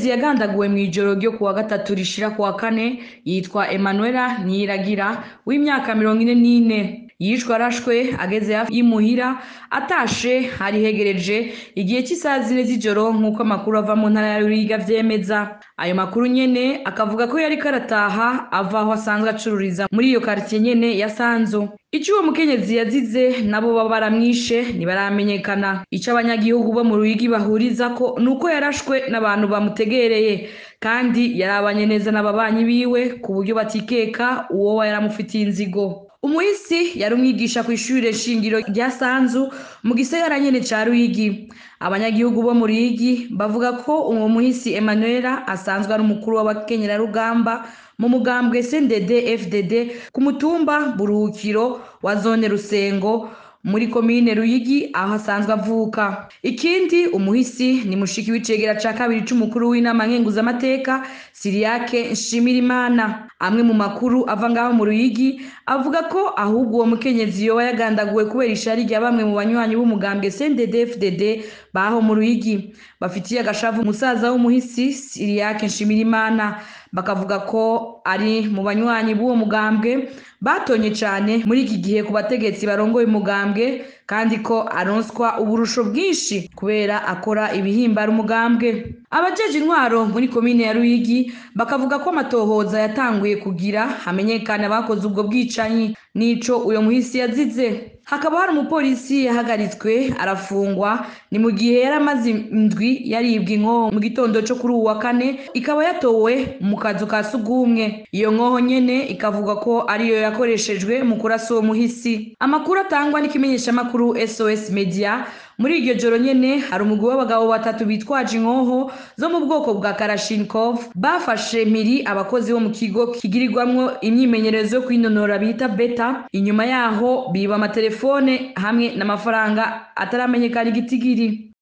Umukenyezi yagandaguwe mw'ijoro ryo kuwa gatatu rishira kuwa kane yitwa Emanuela Niyiragira w'imyaka 44. Yishwe arashwe ageze hafi y'imuhira atashe, hari hegereje igihe cy'isaha 4 z'ijoro, nk'uko amakuru ava mu ntara ya Ruyigi avyemeza. Ayo makuru nyene akavuga ko yariko arataha ava aho asanzwe acururiza muri iyo quartier nyene ya Sanzu. Ico uwo mukenyezi yazize nabo baba baramwishe ntibaramenyekana. Ico abanyagihugu bo mu Ruyigi bahurizako nuko yarashwe n'abantu bamutegereye, kandi yarabanye neza n'ababanyi biwe ku buryo batikeka uwoba yaramufitiye inzigo. Umuhisi yari umwigisha kw'ishure shingiro rya Sanzu mu gisagara nyene ca Ruyigi. Abanyagihugu bo mu Ruyigi bavuga ko uwo muhisi Emanuela asanzwe ari umukuru w'abakenyerarugamba mu mugambwe CNDD FDD ku mutumba Buruhukiro wa zone Rusengo muri komine Ruyigi aho asanzwe avuka. Ikindi, umuhisi ni mushiki w'icegera ca kabiri c'umukuru w'inama nkenguzamateka Siriake Nshimirimana. Amwe mu makuru ava ngaho mu Ruyigi avuga ko ahubwo uwo mukenyezi yoba yagandaguwe kubera ishari rya bamwe mu banywanyi b'umugambwe CNDD FDD baho mu Ruyigi bafitiye agashavu musaza w'umuhisi Siriake Nshimirimana, bakavuga ko ari mu banywanyi b'uwo mugambwe batonye cane muri iki gihe ku bategetsi barongoye umugambwe, kandi ko aronswa uburusho bwinshi kubera akora ibihimbara umugambwe. Abajeje intwaro muri komine ya Ruyigi bakavuga ko amatohoza yatanguye kugira hamenyekane abakoze ubwo bwicanyi n'ico uyo muhisi yazize. Hakaba hari umupolisi yahagaritswe arafungwa, ni mu gihe yari amaze indwi yaribwa inkoho mu gitondo co kuri uwu wa kane, ikaba yatowe mu kazu ka sugumwe. Iyo nkoho nyene ikavuga ko ariyo yakoreshejwe mu kurasa uwo muhisi. Amakuru atangwa n'ikimenyeshamakuru SOS Media, muri iryo joro nyene hari umugwi w'abagabo batatu bitwaje inkoho zo mu bwoko bwa Kalashnikov bafashe mpiri abakozi bo mu kigo kigirirwamwo imyimenyerezo yo kwinonora bita Beta. Inyuma yaho biba amatelefone hamwe n'amafaranga ataramenyekana igitigiri.